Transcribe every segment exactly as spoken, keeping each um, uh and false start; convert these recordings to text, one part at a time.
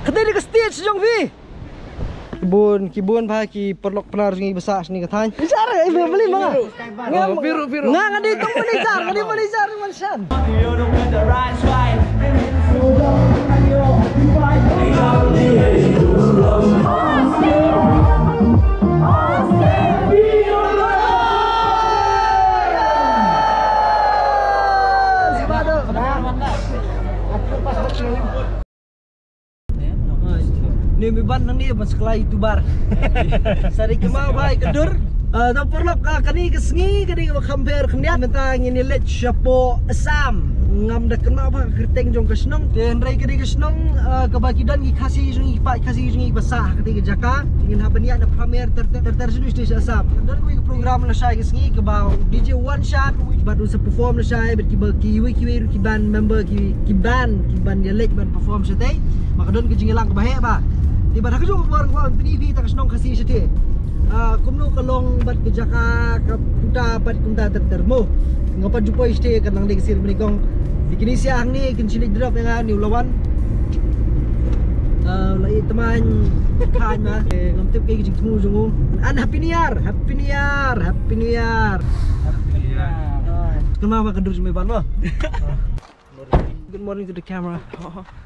Kata dei ka stage jong phi. Ki bun, ki bun bha ki paralok Pnar jong ngi ba sah shane ka thaiñ. Jar, eh, beli ma nga. Nga, biru, biru. Nga, nga dei tang manager, nga dei manager Wan Shan. Ni mi ban nang ni ban sekolah YouTuber. Sari kemau bha ka dur. Ah, tang paralok, ah, kane ka sngi, kane ka kham pher khyndiat. Mynta ngin ïa leit shapoh Assam. Ngam da kynmaw bha ka kyrteng jong ka shnong. Te hynrei kane ka shnong, ah, kaba ki don ki Khasi jong ngi, ki paid Khasi jong ngi ba sah ha kane ka jaka. Ngin hap ban ïaid na Pharmer ter ter ter ter shuh sha Assam. Don kawei ka program lashai ka sngi kaba DJ Wan Shan bad u sa perform lashai bad kiba kiwei kiwei ruh ki band member ki, ki band ki ban ïa leit ban perform shatei. Ba ka don ka jingïalang kaba heh bha. Te bad ha kajuh ka por nga kwah ban pyni phi tang ka shnong Khasi shatei. Ah, kumno ka long bad ka jaka ka puta bad kumta ter ter mo. Nga pat ju poi shatei, ka nang dei ka sir bani kong. Te kine sia hangne kin shim leit drop ïa nga, une u la wan. Ah, la ïa tymmen khain ma. Eh, ngam tip kaei ka jingthmu jong u. An Happy New Year, Happy New Year, Happy New Year. Happy New Year. Ah, kynmaw ba ka dur jong me ban mo. Good morning to the camera.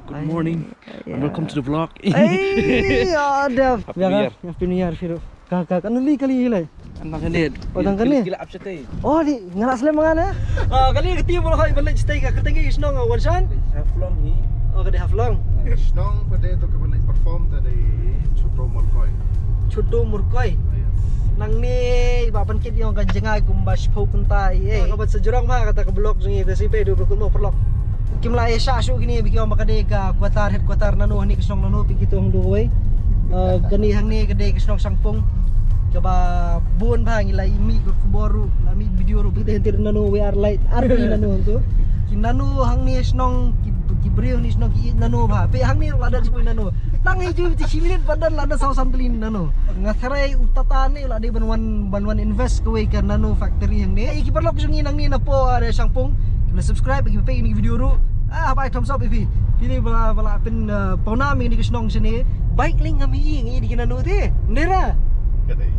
Good morning. And welcome to the vlog. Ai, ya dah. Happy New Year. Happy New Year, Firu. Ka, ka, ka nuli kali hi lai. Tang kane. Oh, tang kane. Kila ap shatei. Oh, di, nga la slem nga na. Ah, kali ka team ba la hoi ban leit shatei ka kyrteng ka shnong, ah, Wan Shan. Haflong hi. Oh, ka dei Haflong. Ka shnong ba dei to ka ban leit perform ta dei Choto Murkoi. Choto Murkoi. Yes. Nangne ba pynkit ïa ka jngai kumba shiphew kynta ïa. Ka ban sa jrong bha kata ka vlog jong ngi, te shu peit, to peit kumno paralok. Kim lah ïa shah shuh kine ba ki ong ba ka dei ka quarter, headquarter nano hangne ka shnong nano, peit kito hangto kawei. Eh, kane hangne ka dei ka shnong Shangpung. Kaba bun bha ngi la mih ka khubor ruh, la mih video ruh, peit hangto nano, we are like army nano hangto. Ki nano hangne shnong, ki, ki briew hangne shnong ki ïeit nano bha. Peit hangne ruh la don shibun nano. Tang hi ju shi minit pat don la don saw san tylli nano. Nga tharai u tata ne la dei ban wan, ban wan invest kawei ka nano factory hangne. Ïa ki paralok jong ngi nangne napoh, ah, Shangpung, ki la subscribe, ki peit ïa kine ki video ruh. Ah, hap ai thumbs up ïa phi. Phi dei ba la, ba la pyn, ah, pawnam ïa kine ki shnong shane. Bike link ngam ïohi, ngi ïohi ki nano te. Ndera. Ka dei.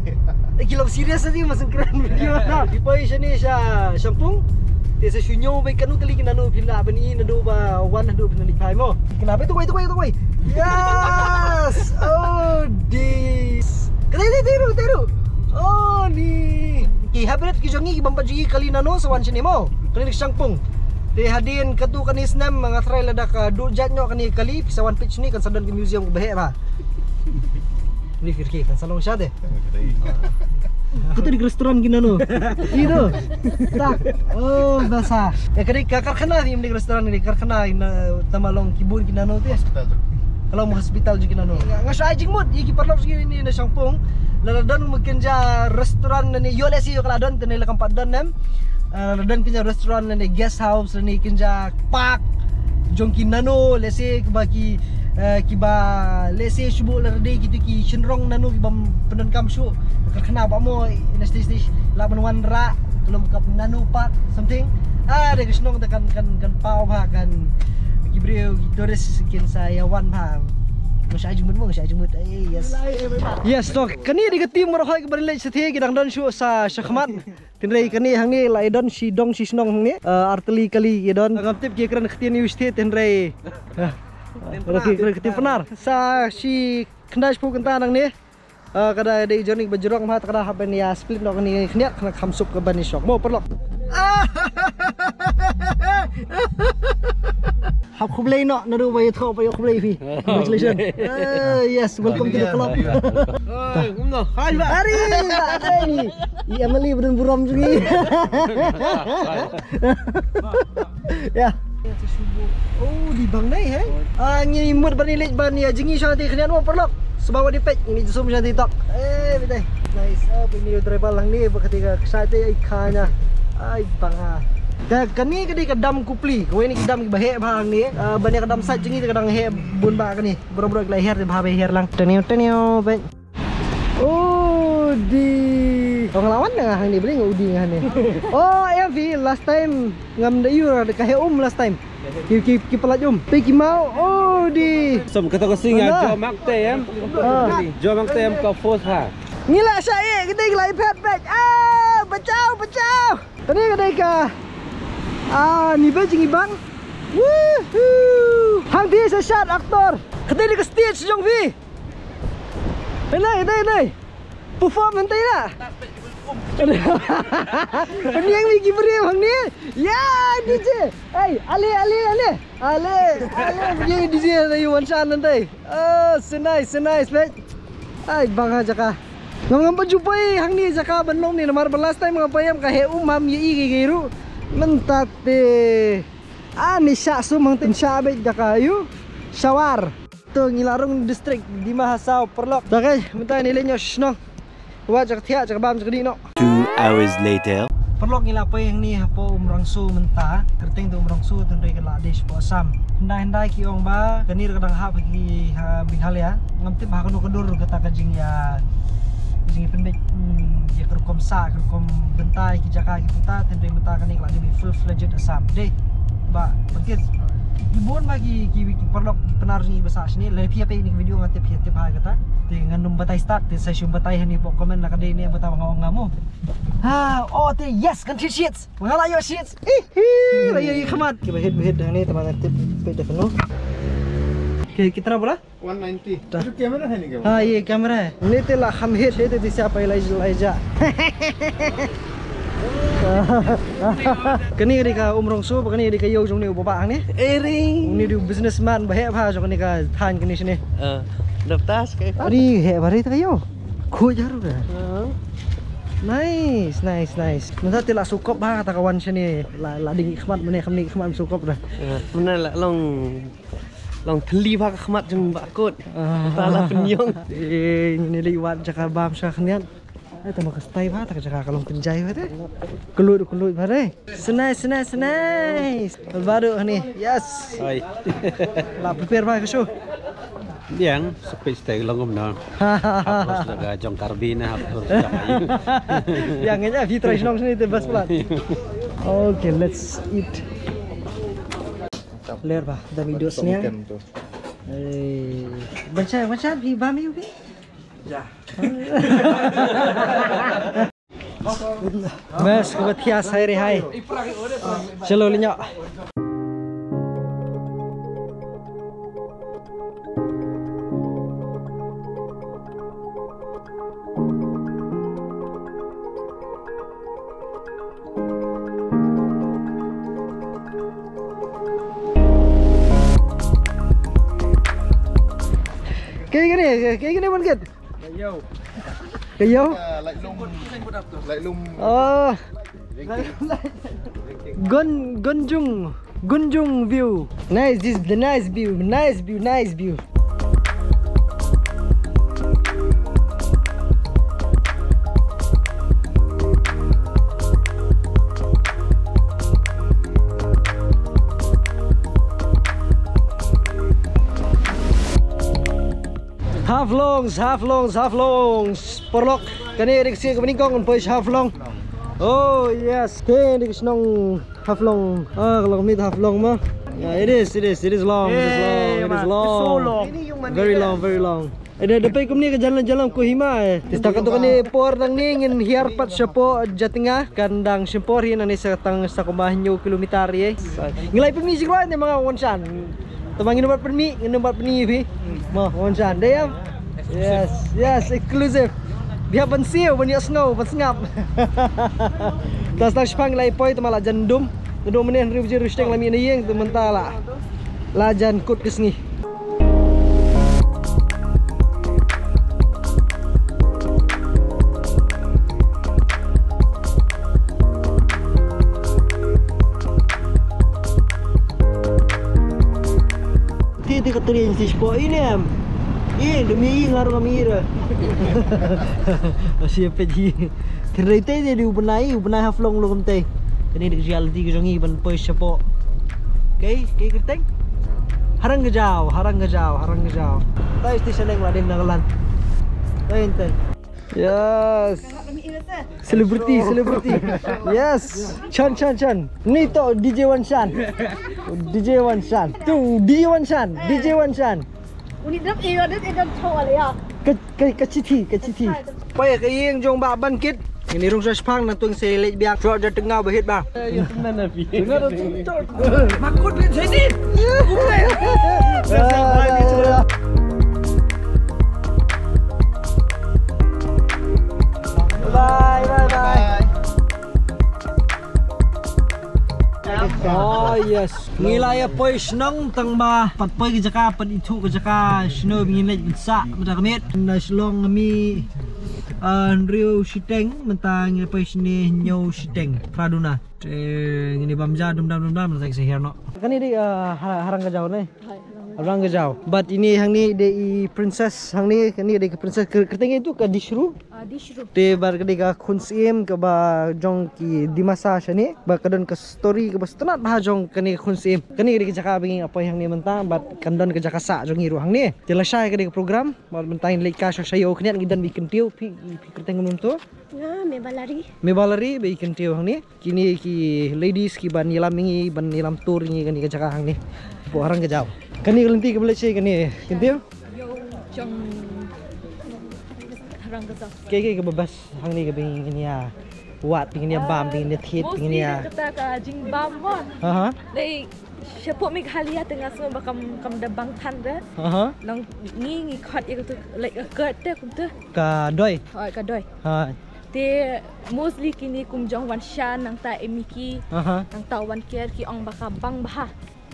Eh, ki long serious ïa ti, ma sngewkren video na. Ki poi shane sha Shangpung. Te sa shu ñiew beit katno kali ki nano phi lah ban ïohi naduh ba wan haduh phin leit phai mo. Kane peit, to kawei, to kawei, to kawei. Yes! Oh, this. Kane, kane, tiru, tiru. Oh, ni. Ki hapdeng ki jong ngi ki bym pat ju ïohi kali nano sa wan shane mo. Kane ka Shangpung. Te hadien katto katne snem nga tharai lada ka duh jait noh kane kali, phi sa wan peit shane kan sa don ka museum kaba heh bha. Ni firki kan sa long sha te. Kata dei ka restaurant ki nano. Ito. Tak. Oh, basa. Ïa, ka dei ka karkhana, ym dei ka restaurant, ka dei ka karkhana, ïa, na, tang ba long ki bun ki nano te. Hospital tu. Ka long hospital jong ki nano. Nga, nga shah ai jingmut ïa ki paralok jong ngi na Shangpung. Lada don ma kynja restaurant ne, ïoh lehse ïoh ka la don, te ne la kam pat don ne em. Ah, lada don kynja restaurant ne guest house ne kynja park jong ki nano, lehse kiba ki, eh, kiba, lehse shu buh lada dei kito ki shynrong nano kibym pyndonkam shuh. Karkhana ba mo, ina stage stage lah ban wanrah, ka long ka nano park something. Ah, dei ka shnong te kan, kan, kan paw bha, kan ki briew, ki tourist kin sa ïa wan bha. Nga shah ai jingmut mo, nga shah ai jingmut. Eh, yes. Yes, to kane dei ka team ba la hoi kaba leit shatei, ki dang don shuh sa shakhmat. Hynrei kane hangne la ïa don shidong shishnong hangne, eh, artylli kali ïa don. Ngam tip ki kren ktien ïa u shatei, hynrei, eh, ki kren ktien Pnar. Sa shi khyndai shiphew kynta nangne. Eh, ka dei journey ba jrong bha, te ka dei hap ban ïa split noh kane khyndiat, kane kham suk ka ban ïa shong. Mo paralok. Hap khublei noh, naduh ba ïathuh ba ïoh khublei phi. Congratulations. Eh, yes, welcome to the club. Oi, kumno? Hai, Bah. Ari, Bah, ni. I Emily ba don burom jong ngi. Ya. Oh, dei bang nai, eh? Ah, ngi mut ban ïaleit ban ïa jngi shong te khyndiat mo paralok. Sngewbha wat ïa peit, ngi ju sum shong te tok. Eh, beit ai. Nice. Ah, bad une u driver lang ne, ba kata ka kshaid te ai kha nia. Ai bang ah. Ka, kane ka dei ka dam Kupli, kawei na ki dam kiba heh bha hangne. Ah, ban ïa ka dam site jong ngi te ka dang heh bun bha kane. Baroh baroh ki la hiar te bha ba hiar lang. Taniu taniu beit. Oh, Udi. Ong lawan nga hangne bring udi nga hangne. Oh, em phi last time ngam da ïoh ka heh um last time. Ki ki ki palat um. Te ki mau udi. Som kata ka singa jo mak te em. Jo mak te em ka force ha. Ngi la sha e ki dei la i phet phet. Ah, bachao bachao. Kane ka dei ka. Ah, ni ba jing ibang. Woohoo. Hang phi sa shat actor. Ka dei ka stage jong phi. Hei nai, hei nai. Perform hynrei na. Pynïeng mi ki briew hangne. Ya, D J. Hey, ale, ale, ale. Ale, ale, pynïeng D J na yu wan shan hynrei. Oh, so nice, so nice, mate. Ai, bang ha jaka. Ngam ngam pat ju poi hangne jaka ban long ne namar ba last time nga poi em ka heh um, ngam ïohi ei ei ruh. Mynta te. Ah, ni shah sum hangtei, shah beit da ka ïoh. Shawar. To ngi la rung district Dima Hasao paralok. To kei, mynta ngi leit noh shnong. Wat jak thiah jak bam jak dih noh. Two hours later. Paralok, ngi la poi hangne hapoh Umrangso mynta. Kyrteng tu Umrangso, tynrai ka la dei shapoh Assam. Hyndai hyndai ki ong ba kane ka dang hap ha ki ha Meghalaya. Ngam tip ha kano ka dur kata ka jingïa, jingïapynbeit, hmm, ïa ka rukom sah, ka rukom bynta ïa ki jaka ki puta, tynrai mynta kane ka la dei full fledged Assam. Dei ba pyrkhat ki bun ba ki, ki, ki paralok ki Pnar jong ngi ba sah shane. Lada phi ïa peit ïa kane ka video nga tip phi ïa tip ha kata. Te ngan ym batai start, te sa shu batai hangne hapoh comment lada ka dei ne ba ta ba nga ong nga mo. Ha, oh te yes, kan thied shit. Nga la ïoh shit. Ih, ih, la ïoh ïa khmat. Kiba hit ba hit hangne te ba nga tip peit da kano. Ki, kita na bola? One ninety. Itu kamera hai ni, kamera? Ha, ye kamera hai. Ni te la kham hit, hit te siapa Elijah, Elijah. Kane ka dei ka Umrangso, kane ka dei ka ïew jong une u baba hangne. Eri. Une u dei u businessman ba heh bha jong kane ka thaiñ kane shane. Eh, dap tas ka. Ari heh bha ri ta ka ïew. Khuid jaru da. Nice, nice, nice. Mynta te la sukop bha kata ka wan shane. La, la ding khmat mane kham ni khmat sukop da. Eh, mynta la long Long thylli bha ka khmat jong Bah Kut. Ah. Ta la pynïong. Eh, ngi leit wad jaka bam sha khyndiat. Eh, tama ka stai bha, ta ka jaka ka long kynjai bha te. Kylluid, kylluid bha te. Snai, snai, snai. Baru ni. Yes. Hai. La prepare bha ka show. Diang, sepit stai long kumno. Hapus la ka jong Karbi na, hapus jong ayu. Diang, ngin ïa phi try shnong sini te best plat. Okay, let's eat. Ler ba, da mi dos nia. Eh, bacha, bacha, phi ba mi ubi? Ja. Mes, ko batia sai re hai. Chalo, linyo. Kaei kane, kaei kane ban kit? Ka ïew. Ka ïew? Ka ïew? Ka ïew. Ka ïew. Oh. Gun, Gunjung, Gunjung view. Nice, this is the nice view, nice view, nice view. Haflong, Haflong, Haflong. Paralok, kane dei ka sien kaba nyngkong ngan poi sha Haflong. Oh yes, te dei ka shnong Haflong. Ah, ka long mih Haflong ma. Yeah, it is, it is, it is long, it is long, it is long. Very long, very long. Eh, da, da peit kumne ka jalan, jalan Kohima eh. Te sdang katto katne por nangne ngin hiar pat shapoh Jatinga, kan dang shim por hi nangne sa tang sa kumba hynñiew kilometer eh. Ngi la ïa pynmih shi kwai ne ma nga wan shan. Te ma ngin ym pat pynmih, ngin ym pat pynmih phi. Mo, wan shan. Dei em? Yes, yes, exclusive. Biang ban siew, ban ïohsngew, ban sngap. Te sdang shipang la ïa poi te ma la jan dum. Te dum mynne hynriew baje hynriew shiteng la mih na ïing te mynta la. La jan kut ka sngi. Ti ti ka trin si spo inem. I demi i ngar ngam ira. Asia pedi. Kereta dia di ubnai, ubnai Haflong lo kumtai. Kane dei ka jia lynti ka jong ngi ban poi shapoh. Kaei, kaei kyrteng? Harang Kajao, Harang Kajao, Harang Kajao. Tai station eng la dei na ka lan. Tai tai. Yes. Celebrity, celebrity. Yes. Chan, chan, chan. Ni to D J Wan Shan. D J Wan Shan. Tu D J Wan Shan. D J Wan Shan. Uni dap e, dap e, dap chau ale ya. Ka, ka, ka chithi, ka chithi. Poi ka ïing jong Bah Ban Kit. Ini rung sa shipang na tung se lej biang. Chua ja tengah bahit ba. Makut bin sini. Bye, bye, bye. Oh yes. Ngi la ïa poi shnong tang ba pat poi ka jaka, pat ithuh ka jaka shano ba ngin leit ban sah mynta ka miet. Na Shillong ngam i, ah, hynriew shiteng, mynta ngi la poi shane hynñiew shiteng. Phra duna. Te ngin ïa bam ja dum dam dum dam mynta ka sa hiar noh. Kane dei, ah, ha-, harang ka jaw ne. Arang ka jaw. But ini hangne dei i princess hangne, kane dei ka princess, kyrteng itu ka Dishru. Ah, Dishru. Te bad ka dei ka khun syiem kaba jong ki Dimasa shane, bad ka don ka story kaba sngewtynnat bha jong kane ka khun syiem. Kane ka dei ka jaka ba ngi ïa poi hangne mynta, bad kan don ka jaka sah jong ngi ruh hangne. Te lashai ka dei ka program, bad mynta ngin leit ka sha sha ïew khyndiat, ngi don ba i kyntiew, phi, phi kyrteng kumno to? Nga Mebalari. Mebalari ba i kyntiew hangne. Kine ki ladies ki ban ïalam ïa ngi, ban ïalam tour ïa ngi kane ka jaka hangne. Hapoh harang ka jaw. Kane ka lynti kaba leit sha kane, kane. Ïew jong harang ka jaw. Kaei kaei kaba best hangne kaba ngin ïa wad, ngin ïa bam, ngin ïa thied, ngin ïa. Mostly kata ka jingbam mo. Aha. Like shapoh Meghalaya te nga sngew ba kam, kam da bang than re. Aha. Long ngi ngi khot ïa katu, like, ka kut te kumtu. Ka doi. Hooid, ka doi. Hooid. Te mostly kine kum jong Wan Shan nangta Emiki. Aha. Nangta Wan Ker ki ong ba ka bang bha.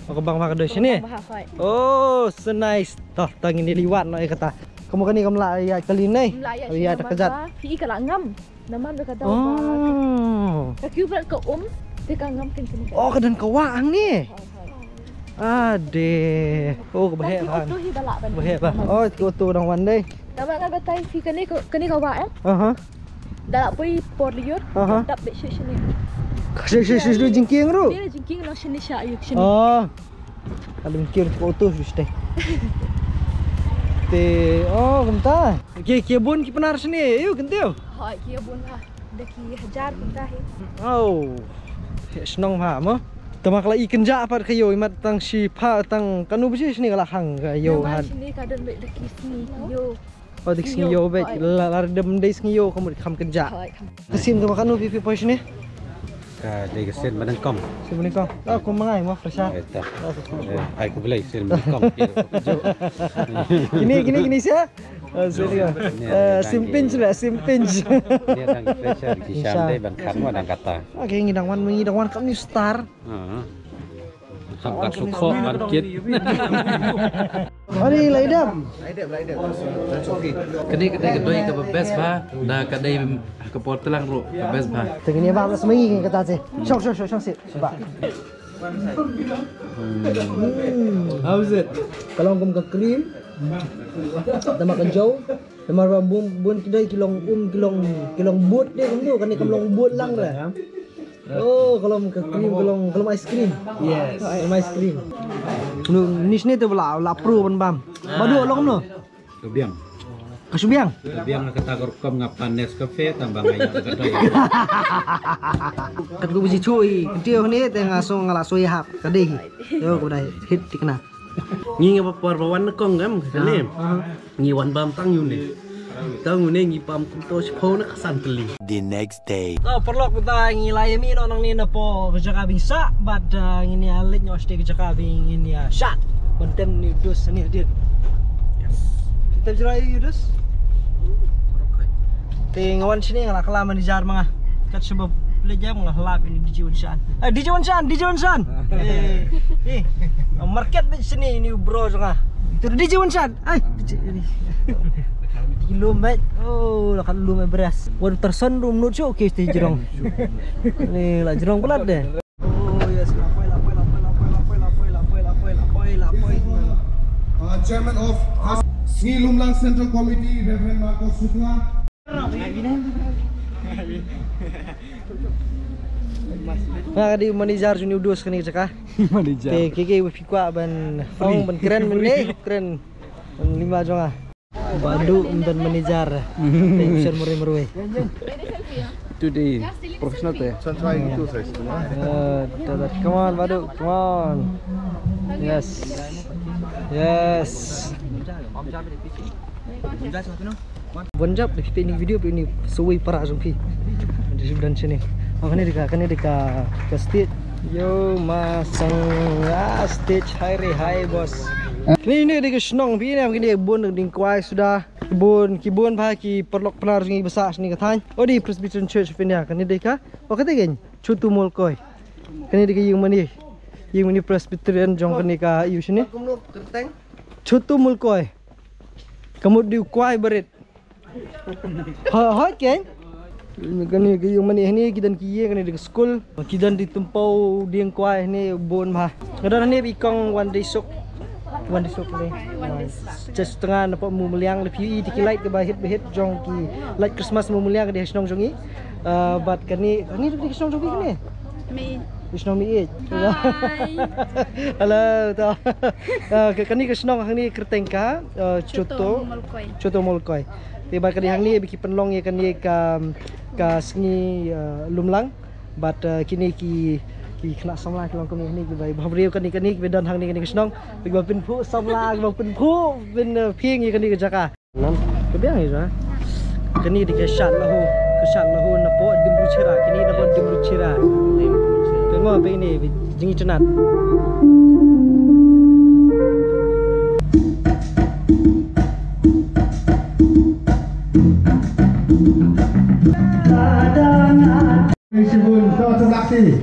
Oh, ka bang bha ka doi shane? Bang bha, hooid. Oh, so nice. Toh, toh ngin ïa liwat noh ïa kata. Ka mut kane kam lah ïa kali ne? Kam lah ïa, ïa shane ta ka jat. Bang bha. Phi i ka la ngam. Namar ba ka daw ba. Oh. Ka kiew bad ka um, te ka ngam ken ken. Oh, ka don ka wah hangne. Hooid, hooid. Ade. Oh, kaba heh bha. Phi auto hi ba lah ban. Kaba heh bha. Oh, ka auto dang wan dei. Namar nga batai phi kane ka, kane ka wah em. Aha. Da lah poi por lyiur. Aha. Dap bad shi shane. Shi, shi, shi, shi jingkieng ruh. Shi jingkieng long shane sha ïew shane. Oh. Ka dang kieng ka auto shu stay. Te, oh, kumta. Ki, ki bun ki Pnar shane, ïew kyntiew. Hooid, ki bun ha. Da ki hajar kumta hi. Oh. Heh shnong ha mo. Te ma ka la i kynjah pat ka ïew, imat tang shi pha tang kano ba shi shane ka la hang ka ïew ha. Shane ka don bad da ki sngi ïew. Oh, dik sngi ïew bad, la, la dei sngi ïew ka mut kham kynjah. Ka sien kaba kano phi phi poi shane? Ka dei ka sien ba nyngkong. Sien ba nyngkong. Ah, kum ma nga mo, fresher. Eh, ta. Eh, ai khublei sien ba nyngkong. Kine, kine, kine sia? Oh, sorry. Eh, sien pinch lah, sien pinch. Ni dang fresher, ki sham dei ban khan mo dang kata. Okay, ngi dang wan, ngi dang wan kam ni star. Ah. Kham kat shu khoh ban kit. Ani lai dam. Kane ka dei ka doi kaba best bha. Da ka dei ka por tlang ruh ka best bha. Te kane ba mas mai kata te. Shong shong shong shong sit. Ba. How is it? Ka long kum ka cream. Tama ka jaw. Namar ba bun bun ki doi ki long um ki long ki long bud de kumno, kane kam long bud lang re. Oh, ka long ka cream, ka long, ka long ice cream. Yes. Ka long ice cream. Nu, ni shane te ba la, la pro ban bam. Ba dei long no. Ka biang. Ka shu biang. Ka biang kata ka rukom nga pan Nescafe tang ba nga ïa ka doi. Kat ku bisi chui, kti ne te nga song nga la soi hap ka dei. Yo, ka dei hit tikna. Ngi nga ba por ba wan kong ngam kane. Ngi wan bam tang ïu ne. Tang ïu ne ngi bam kum to shiphew na ka san tylli. The next day. To paralok, mynta ngi la ïa mih noh nangne na pdeng ka jaka ba ngin sah bad, uh, ngin ïa leit noh sha ka jaka ba ngin ïa shad. Ban tem ni u dus ne dien. Yes. Tem jrai u dus. Te nga wan shane nga la kylla manager ma nga. Kat shaba leit jam nga la lap ïa u D J Wan Shan. Eh, D J Wan Shan, D J Wan Shan. Eh, eh. Market bad shane ïa u bro jong nga. Te D J Wan Shan. Ai, D J ni. Ki lum bad. Oh, la kat lum bad beras. Wan terson rum nut shu ke te jrong. Ni la jrong palat de. Oh, yes, la poi, la poi, la poi. Uh, Chairman of Sngi Lumlang Central Committee, Reverend Marcos Sukla. Nga ka dei manager jong u dus kane ka jaka. Manager. Te, ke, ke, phi kwah ban ong, ban kren mynne, kren. Ban lima jong nga. Badu ym don manager. Tension marwei marwei. Today, professional te. Sunshine itu saya sebenarnya. Eh, dah, dah. Come on, Badu, come on. Yes. Yes. Bon job, da phi peit ïa ine i video, peit ïa ine i sawei para jong phi. Dei shu don shane. Oh, kane dei ka, kane dei ka, ka stage. Yo, masang, ah, stage high re high, boss. Kine, kine dei ka shnong phi ne, kine bun dieng kwai suda. Ki bun, ki bun bha ki paralok Pnar jong ngi ba sah shane ka thaiñ. Oh, dei Presbyterian Church of India, kane dei ka. Oh, kata dei ka Chotu Molkoi. Kane dei ka ïing mane. Ïing mane Presbyterian jong kane ka ïew shane. Chotu Molkoi. Ka mut dei u kwai barit. Ha, ha, keiñ. Kane ka ïing mane hangne ki don ki ïing, kane dei ka skul. Ki don dei tympew dieng kwai hangne bun bha. Nga don hangne bad i kong Wan Dei Suk. Wan Dei Suk ne. Wan Dei Suk. Just tang napoh Mawmyllung, lada phi ïohi te ki light kaba hit ba hit jong ki light Christmas Mawmyllung ka dei ha shnong jong ngi. Ah, bad kane, kane dei ka shnong jong phi kane? Mei. Ka shnong Mei. Hi. Hello, to. Ah, ka, kane ka shnong hangne kyrteng ka, ah, Choto. Choto Molkoi. Choto Molkoi. Te bad ka dei hangne ba ki pynlong ïa kane ka, ka sngi, ah, Lumlang. Bad, ah, kine ki, ki khynnah samla ki long kumne hangne kiba, ba briew kane, kane kiba don hangne kane ka shnong. Kiba pynphuh samla, kiba pynphuh, pyn, ah, pynphieng ïa kane ka jaka. Ka biang ïa ka. Kane dei ka shad lahu, ka shad lahu napoh Dimbruchira, kane napoh Dimbruchira. Ka ngo phi ne, jingïatynnad. Khublei shibun, to, to, Black Tea.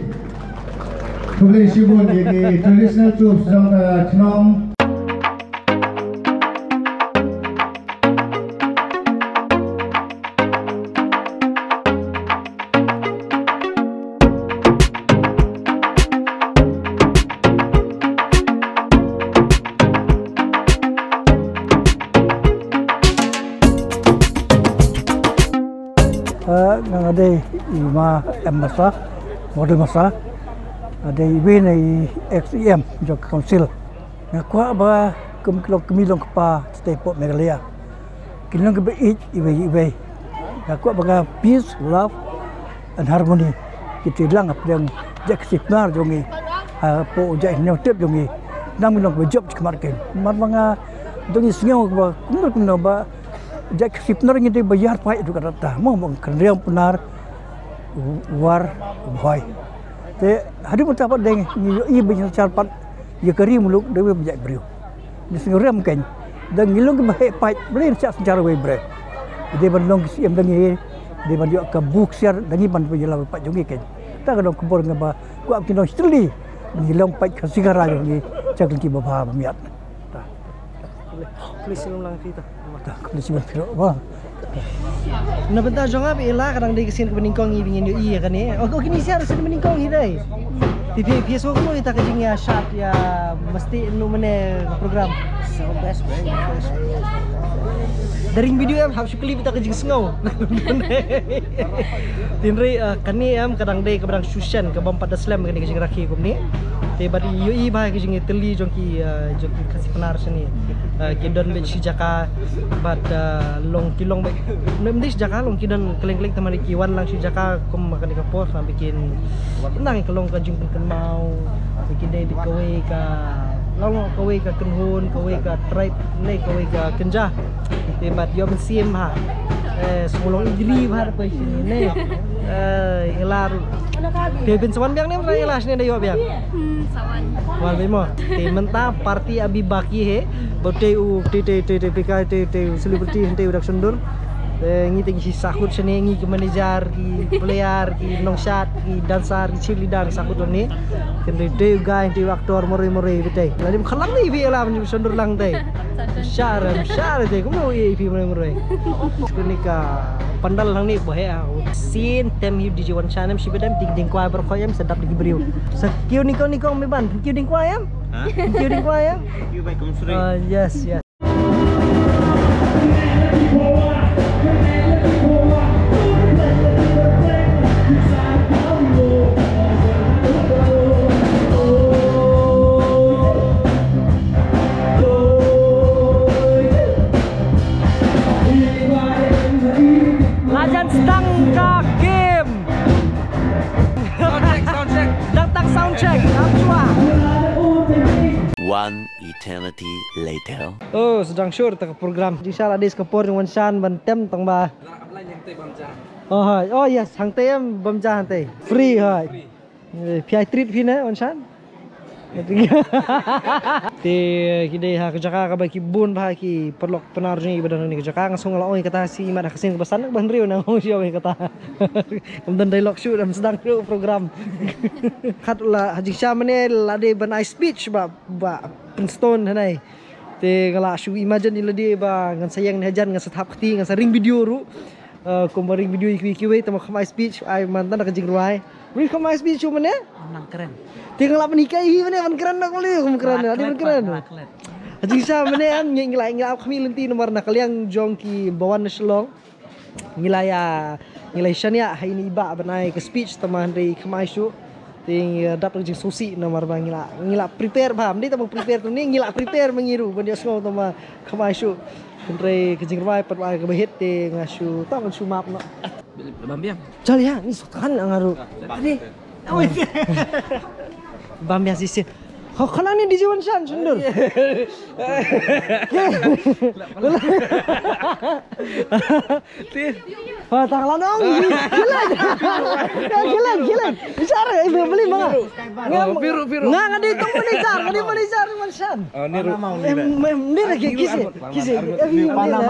Khublei shibun ïa ki traditional troops jong ka chnong. Eh, nga dei i Ma M Masa, Model Masa, nga dei iwei na i ex E M jong ka council. Nga kwah ba kum ki long kmie long kpa shatei hapoh Meghalaya. Ki long kiba ïeit iwei iwei. Nga kwah ba ka peace, love and harmony ki trei lang hapdeng jait Khasi Pnar jong ngi. Hapoh jait hynñiew tep jong ngi. Nang ki long kiba jop shakhmat keiñ. Namar ba nga dang ïohsngew ba kumno kumno ba jait Khasi Pnar ngi dei ba ïar paid ruh katta katta. Mo, mo, Khynriam Pnar, War, Bhoi. Te haduh mynta pat dang ngi ïohi ba ngi synshar pat ïa ka ri muluk da kiwei pat jait briew. Ngi sngew rem keiñ. Da ngi long kiba heh paid, balei ngi shah synshar wei briew. Dei ban long ki siem da ngi, dei ban ïoh ka buk siar da ngi ban ïa la paid jong ngi keiñ. Ta ka dei ka khubor nga ba kwah ba kin long shi tylli. Ngi long paid Khasi Khara jong ngi, sha ka lynti ba bha ba miat. Ta. Khublei shibun lang phi ta. Ta, khublei shibun phi ruh. Wah. Na bynta jong nga ba ïa la ka dang dei ka sien kaba nyngkong ïa ba ngin ïohi ïa kane. Oh, oh, kine sien sien ba nyngkong hi dei. Phi phi phi sngewbha ïa ta ka jingïashad ïa mesti nu mane program. So best, best. Da ring video em hap shu clip ïa ta ka jingsngew. Hynrei, eh, kane em ka dang dei kaba dang shu shen kaba ym pat da slem kane ka jingrakhe kumne. Te bad ïohi ba ka jingïatylli jong ki, eh, jong ki Khasi Pnar shane. Eh, ki don beit shi jaka bad, eh, long ki long beit. Ym dei shi jaka long ki don kylleng kylleng, te ma ki wan lang shi jaka kum ma kane ka por, nang ba kin nang ka long ka jingpynkynmaw. Ba kin dei beit kawei ka, long kawei ka kynhun, kawei ka tribe, ne kawei ka kynja. Te bad ïoh mynsiem ha. Eh, sngewlong ïgri bha da poi shane. Eh, ïa la ruh. Te phin sa wan biang ne, ïa la shane da ïoh biang. Hmm, sa wan. Wan beit mo. Te mynta party abhi baki hai. Ba utei u, utei, utei, utei, utei, pika, utei, utei, u celebrity, utei u dak shondur. Te ngi te ngi sahkut shane, ngi ki manager, ki player, ki nongshad, ki dancer, ki cheerleader, sahkut shane. Kynrei utei u guy, utei u actor, morei, morei, utei. Lada ym khalang ni, phi ïa la ban shondur lang utei. Shar, shar, utei, kumno ïa phi morei, morei. Kane ka pandal hangne ba heh, ah. Sien tem hi D J Wan Chan em, shi bad em, dieng, dieng kwai baroh khoit em, sa dap da ki briew. Sa kiew nyngkong nyngkong me ban, kiew dieng kwai em? Ha? Kiew dieng kwai em? Kiew bai kum sri. Ah, yes, yes. Eternity later. Oh, sdang shuh kata ka program. Jingshisha la dei ka por jong Wanshan ban tem tang ba. Oh, hoi. Oh, yes, hangtei em bam ja hangtei. Free, hoi. Eh, phi ai treat phi ne, Wanshan? Te ki dei ha ka jaka kaba ki bun bha ki paralok Pnar jong ngi ba don ha kane ka jaka. Nga sngew nga la ong ïa kata shisha, i mat ha ka sien kaba san kaba hynriew nga ong shuh ïa kata. Kam don dialogue shuh, dang sdang shuh program. Khat la ha jingshisha mynne la dei ban ai speech ba, ba pynstone hangne. Te nga la shu imagine ïa lade ba ngan sa ïeng ne hajan, ngan sa thap kti, ngan sa ring video ruh. Eh, kumba ring video ïa kiwei kiwei, tang ba kham ai speech, ai man tang da ka jingrwai. Ring kham ai speech shuh mynne? Nang kren. Te nga la pynhikai hi mynne ban kren, na kali kham kren, adi ban kren. Ha jingshisha mynne, ngi, ngi la, ngi la ap khmih lynti namar na ka liang jong kiba wan na Shillong. Ngi la ïa, ngi la ïa shaniah ha ine i bah ban ai ka speech, tang ba hynrei kham ai shuh. Te ngi dap da ka jingsngewsih namar ba ngi la, ngi la prepare bha, ym dei tang ba prepare to ne, ngi la prepare ma ngi ruh ban ïohsngew, tang ba kham ai shuh. Hynrei ka jingrwai pat ba ai kaba hit te nga shu, tang ngan shu map noh. Bam biang. Chal ïa, ni sot khan nga ruh. Adi. Bam biang shisha. Kho, kho nang ni D J Wanshan shyndur. Wah, tang la nong. Gila. Gila, gila. Bichar, eh, beli manga. Nga, nga dei tong manager, nga dei manager Wanshan. Em, em, ni lagi kisi, kisi. Em, ni lagi.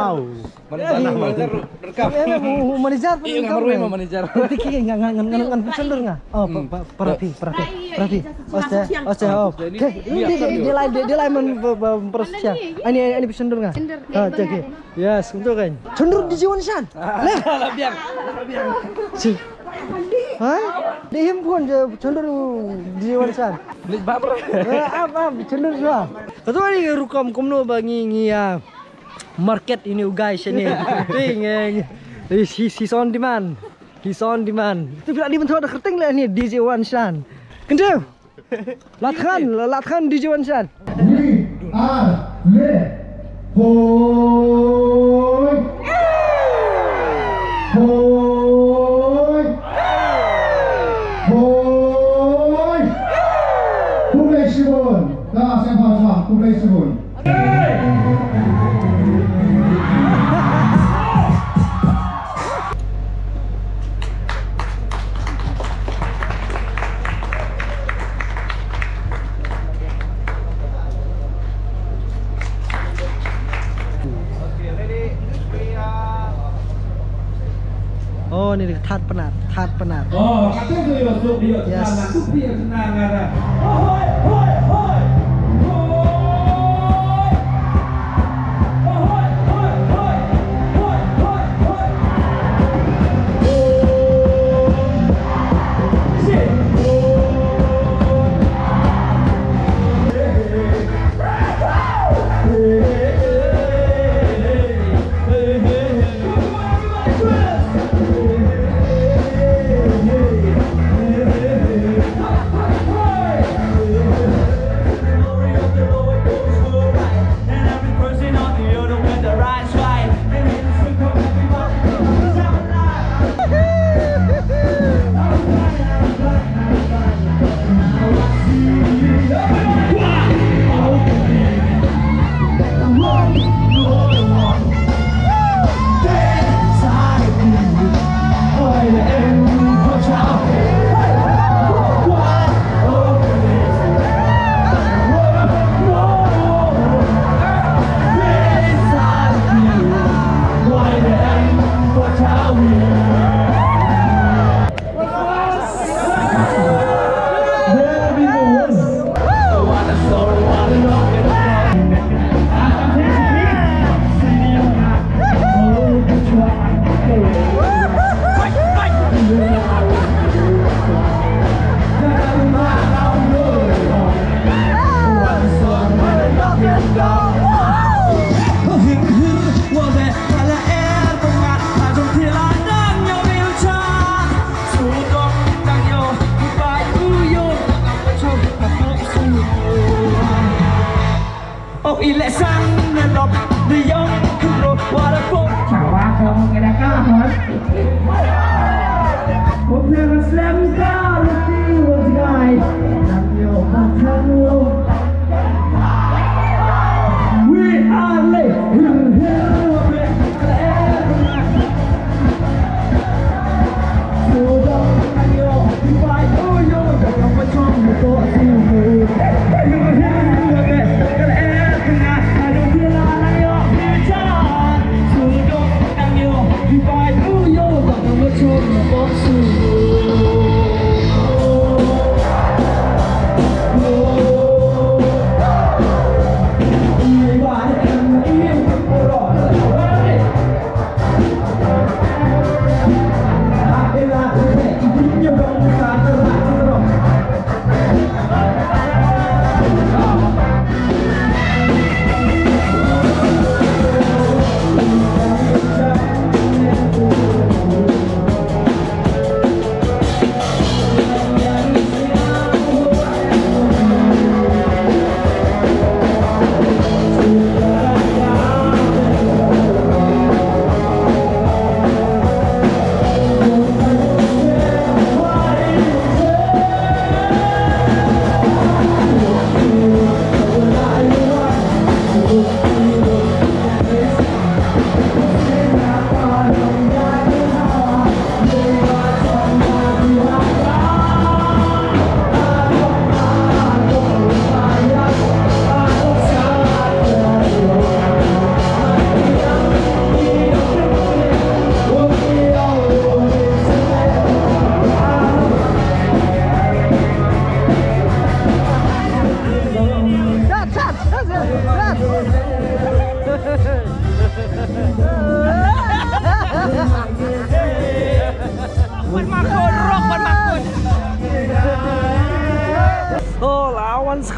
Manager, manager. Manager. Manager. Ngan, ngan, ngan, ngan shyndur nga. Oh, para phi, para phi, para phi. Oste, oste, oh. Dia, dia, dia lai, dia, dia lai man, ba, ba, para sia. Ani, ani shyndur nga. Ha, check. Yes, kumto kan. Shyndur D J Wanshan. Lah biang. Ha? Dei him pun je shyndur D J Wanshan. Ni bam. Am, am, shyndur shuwa. Kato ni rukom kumno ba ngi, ngi, ah, market ine u guy shane. Ting, eh, he's, he's on demand. He's on demand. Tu phi la dei ban thoh da kyrteng leh ni D J Wanshan. Kyntu. Lat khan, lat khan D J Wanshan. Wi ar le. Hoi. Hoi. Hoi. Khublei shibun. Da sngewbha, khublei shibun. Oh, ni Thad Pnar, Thad Pnar. Oh, kata tu yo suk yo. Yes. Senang, aku pia senang ada. Hoi, hoi, hoi.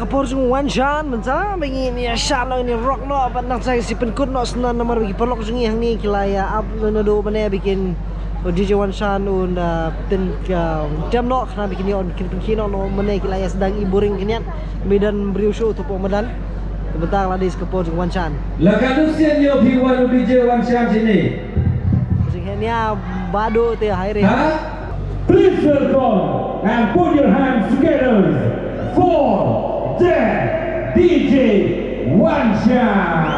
Por jong Wanshan mynta ba ngin ïa shad noh, ngin ïa rock noh bad nang sa shu pynkut noh sngewbha namar ba ki paralok jong ngi hangne ki la ïa ap naduh mynne ba kin, u D J Wanshan un da pynkhie noh, khnang ba kin ïa, kin pynkhie noh, noh mynne ki la ïa sdang i buring khyndiat. Madan briew shuh tu pok madan. Te mynta la dei sa ka por jong Wanshan. La ka dusien ïoh phi wan u D J Wanshan shane. Jingkhia nia badu te hai re. Ha? Please welcome and put your hands together for the D J Wanshan.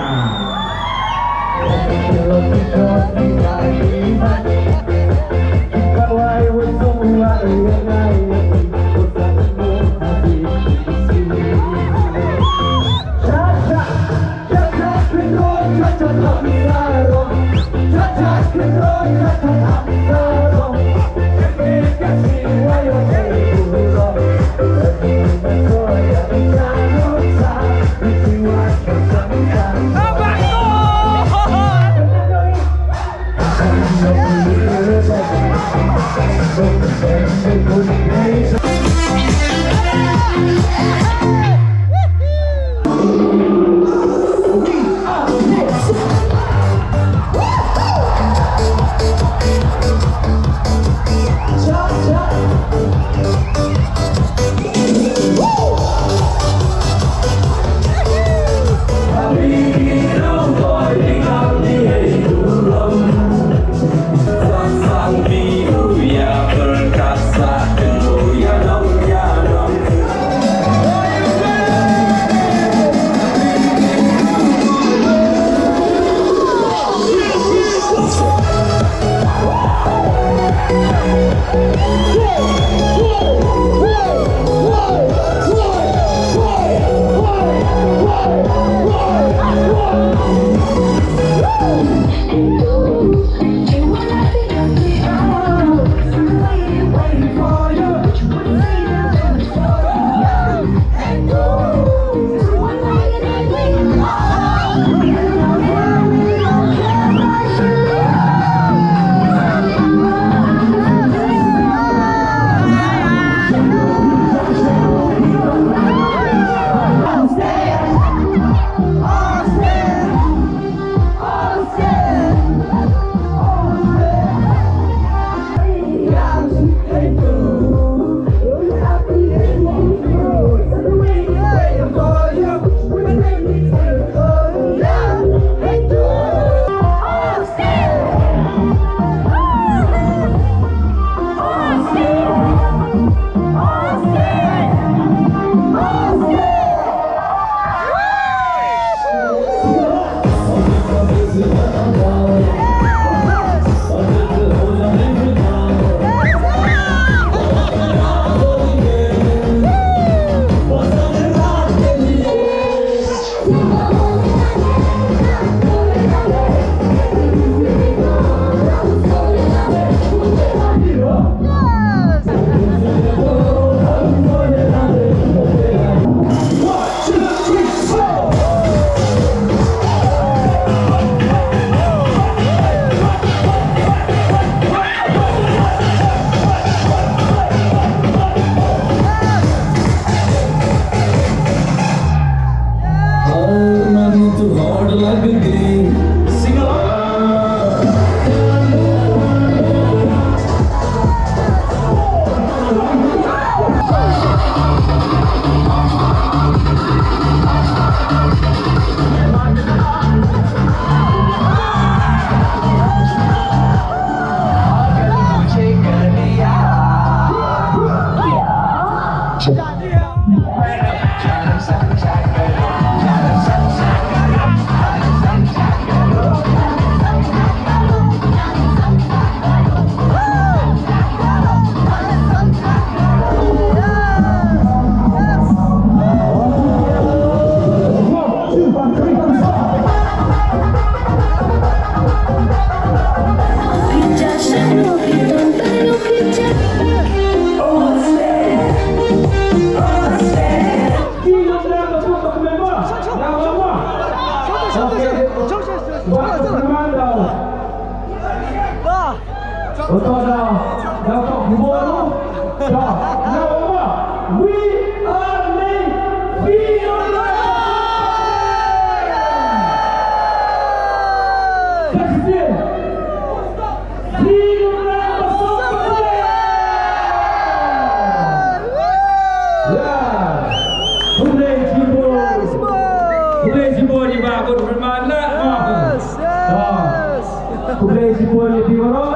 Khublei shibun ïa i baroh.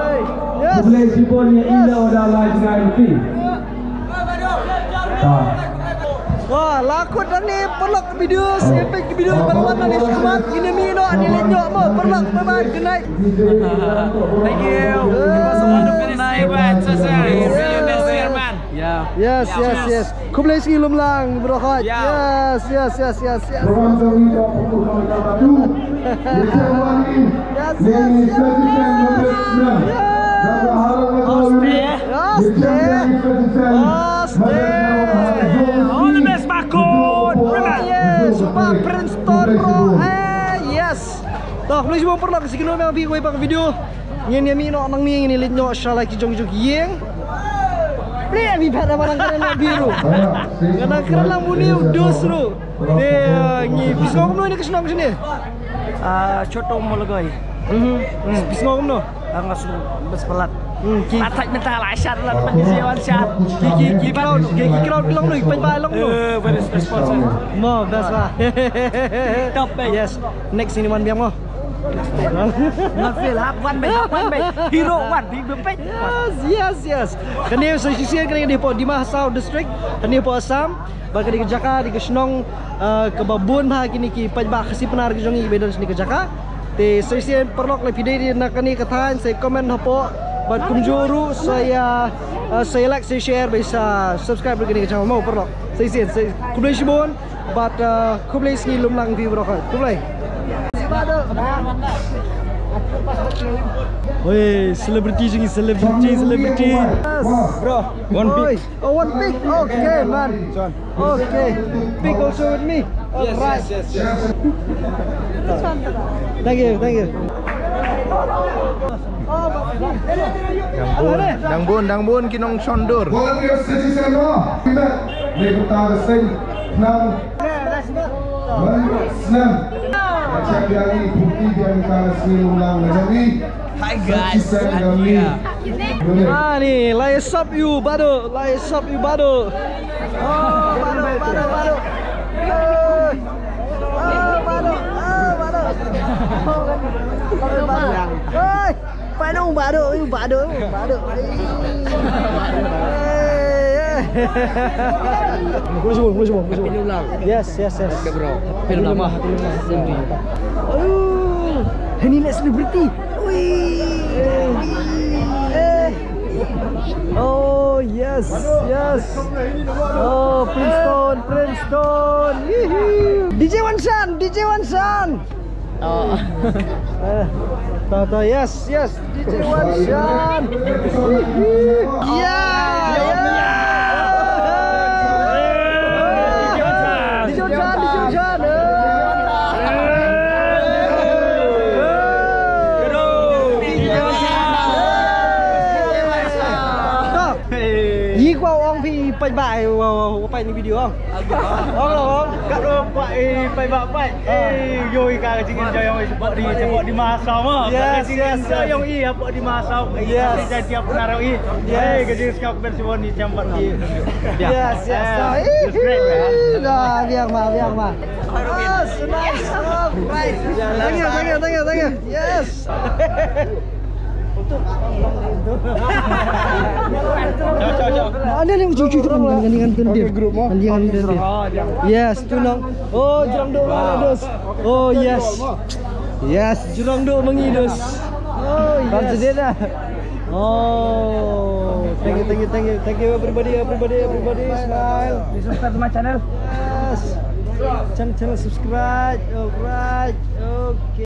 Khublei shibun ïa i la u da lai jngai ruti. Wah, la kut hangne paralok, video, epic video ba la wan hangne shakhmat. Ngin ïa mih noh, ngin ïa leit noh mo paralok. Bye bye, good night. Thank you. It was a wonderful night, man. Yes, yes, yes. Khublei shibun ïa i lum lang baroh. Yes, yes, yes, yes, yes. Yes, yes. All the best, Marco. Yes, Princeton, bro. Eh, yes. Toh, khublei shibun paralok, shi kynnoh biang phi kawei pat ka video. Ngin ïa mih noh nangne, ngin ïa leit noh sha la ki jong ki jong ki ïing. Ple mi pat da barang kren na biru. Nga dang kren lang bun ïa u dus ruh. Te ngi phi sngew kumno ïa kane ka shnong shane? Ah, Choto Mologoi. Mhm. Phi sngew kumno? Ah, nga sngew best palat. Hmm, ki patat mynta la shat la na pynjia wan shat. Ki ki ki crowd, ki ki crowd long noh, paidbah long noh. Eh, very responsive. Mo best ba. Top, eh. Yes. Next ini wan biang mo. Nga feel hap wan bad, hap wan bad. Hero wan, hero bad. Yes, yes, yes. Kane sa shisien kane dei hapoh Dima Hasao District, kane hapoh Assam. Bad ka dei ka jaka, dei ka shnong, eh, kaba bun bha kine ki paidbah Khasi Pnar ki jong ngi kiba don shane ka jaka. Te sa shisien paralok lada phi dei na kane ka thaiñ sa comment hapoh. Bad kumjuh ruh sa ïa, eh, sa ïa like, sa share bad sa subscribe ruh kane ka channel mo paralok. Sa shisien, sa khublei shibun. Bad, uh, khublei sngi lum lang phi baroh. Khublei. Oi, celebrity jong ngi, celebrity, celebrity. Bro, one pic. Oh, one pic. Okay, man. Okay. Pic also with me. Yes, yes, yes, yes. Thank you, thank you. Dang bun, dang bun, dang bun ki nongshondur. Volunteer citizen law. Ni kata sing nang. Man snem. Check dia ni bukti dia ni kata sing ulang macam ni. Hi guys, citizen I'm kami. Here. Ah, ni lai sap yu bado, lai sap yu bado. Oh, bado, bado, bado. Eh. Ah, bado, ah, bado. Hey. Pano bado, ui bado, bado. Yes, yes, yes. Happy Lula. Happy Lula. Oh, ini lah selebriti. Ui. Eh. Oh, yes, yes. Oh, Princeton, Princeton. Yuhu. D J Wanshan, D J Wanshan. Oh. Eh, ta, ta, yes, yes. D J Wanshan. Yeah, yeah. D J Wanshan, D J Wanshan. Eh. Yi kwah ong phi paidbah, wa, wa, wa paid ni video ong. Ong, ong, ong. Kat ong paid, paidbah paid. Eh, yo i ka jingin jayong i support di, support di masa ma. Yes, yes, yes. Jayong i support di masa. Yes. Jadi apa narang i. Yes. Eh, ka jingin skap ben sibon i chambat di. Yes, yes. Ah, ih, ih, dah, biang ma, biang ma. Ah, so nice. Oh, nice. Thank you, thank you, thank you, thank you. Yes. Ada ni, cucu tu kan dengan dengan tu dia. Dengan dengan tu dia. Yes, tu nang. Oh, jrong dok mangi dus. Oh, yes. Yes, jrong dok mangi dus. Oh, yes. Oh, thank you, thank you, thank you, thank you, everybody, everybody, everybody, smile. Please subscribe to my channel. Yes. Channel, channel subscribe. Alright. Okay.